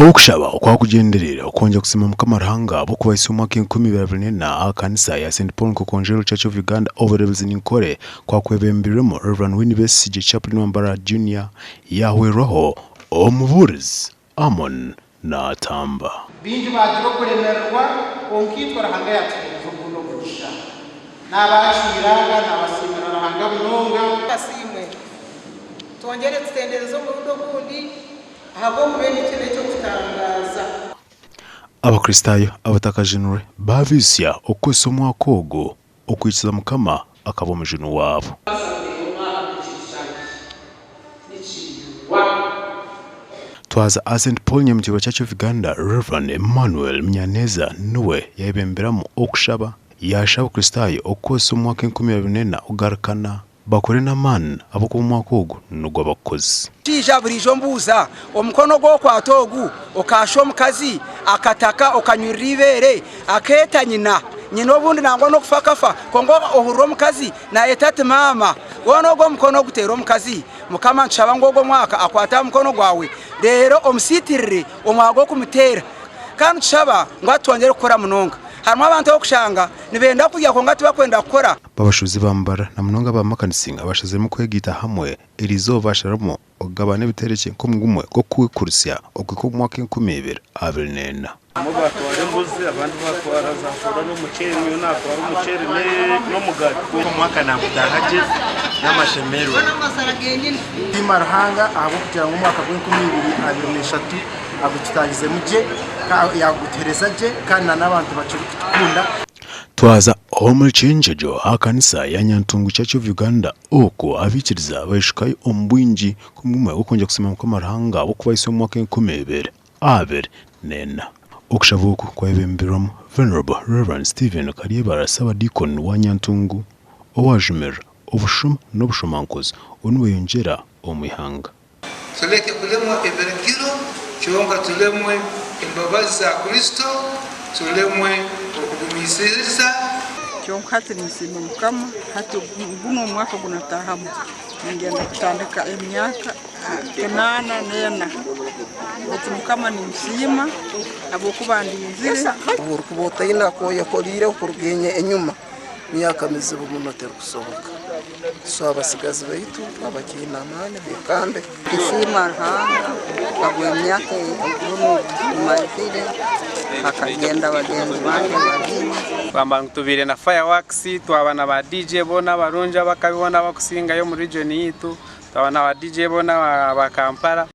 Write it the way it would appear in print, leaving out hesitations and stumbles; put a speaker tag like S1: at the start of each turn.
S1: Okushaba okwakugyenderera okwongyera kusiima Mukama Ruhanga ahabw'okubahisya omwaka 2024 aha kanisa ya St Paul Nkokonjero Church of Uganda Obureebezi Ninkore kwakwebembirwemu Rev Winnie Besigye Chaplain wa Mbarara Junior yaahwerwaho Omubuurizi Amon Naatamba.
S2: Baingi baagira okuremererwa, kwonka itwe Ruhanga yaatuheereza ogundi omugisha. Naabakiira naabasiimira Ruhanga munonga.
S3: Asiimwe. Twongyere tutendereze omurundi ogundi ahabw'okuba eki n'eky'okutangaaza.
S1: Abakristaayo abatakajunirwe baabaitsya okukozesa omwaka ogu okwikiriza Mukama akaba omujuni waabo. Twaza aha St Paul Nyamutiirwa Church of Uganda, Rev. Emmanuel Munyaneza niwe yayebemberamu okushaba, yaashaba Abakristaayo okukozesa omwaka 2024 kugarukana Bakore n'amaani ahabw'okuba omwaka ogu n'ogw'abakozi.
S4: Omushaija buriijo mbuuza, omukono ogu okwata ogu okaasha omukazi akataka okanyurira eibeere akeeta nyina, nyina obundi nangwa n'okufa akafa kwonka ohurira omukazi naayeta ati maama, weena ogwo omukono oguteera omukazi, Mukama nitushaba ngu ogwo omwaka akwate aha mukono gwawe reero omusiitirire omwaka gw'okumuteera. Kandi nitushaba ngu atwongyere kukora munonga. Harimu abantu abu orikushanga nibenda kurya kwonka tibakwenda kukora.
S1: Babashuubuzi ba Mbarara na munonga aba Makanisinga bashaziremu kwegaita hamwe eriizooba basharamu okugabana ebiterekye nk'omugumwe gw'okwekurisya okuhika omu mwaka 2024.
S5: Abamwe baatwara embuzi abandi baatwara za soda n'omuceeri nyowe naatwara omuceeri n'omugaati.
S6: Omwaka naagutaaha gye n'amashemererwa.
S7: Nsiima Ruhanga ahabw'okugira ngu omwaka gw'enkumi ibiri abiri n'eshatu agututaahizemu gye, yaagutuheereza gye kandi n'abantu bakirikutukunda.
S1: Twaza omuri Kyenjojo aha kanisa ya Nyantungu Church of Uganda okwo abaikiriza baishukayo omu bwingi kumwe gw'okwongyera kusiima Mukama Ruhanga ahabw'okubahisya omu mwaka 2024. Okushaba oku kwayebemberwamu Venerable Rev. Stephen Karyebara Ssabadiikoni wa Nyantungu owaajumirira obushuma n'obushomankuzi obu nibweyongyera omu ihanga.
S8: Tuleke kulemwa ebiragiro, kyonka tulemwe embabazi za Kristo, tulemwe okugumiisiriza.
S9: Kyonka hati ninsiima Mukama, hati gunu omwaka ogu nataahamu ningenda kutandika emyaka 84 baitu Mukama ninsiima habwokuba andinzire.
S10: Obu orikuba otaine aku oyekoriireho kuruga enyima, myaka mizibu muno terikusoboka. So abasigazi baitu abakiine amaani bekambe.
S9: Nsiima Ruhanga habw'emyaka ei mazire hakagenda bagenzi bange babiri.
S11: Kugamba ngu tubaire na fireworks, twaba na ba DJ boona abarungi abakabi boona abakusingayo omu region yaitu, twaba na ba DJ boona aba Kampala.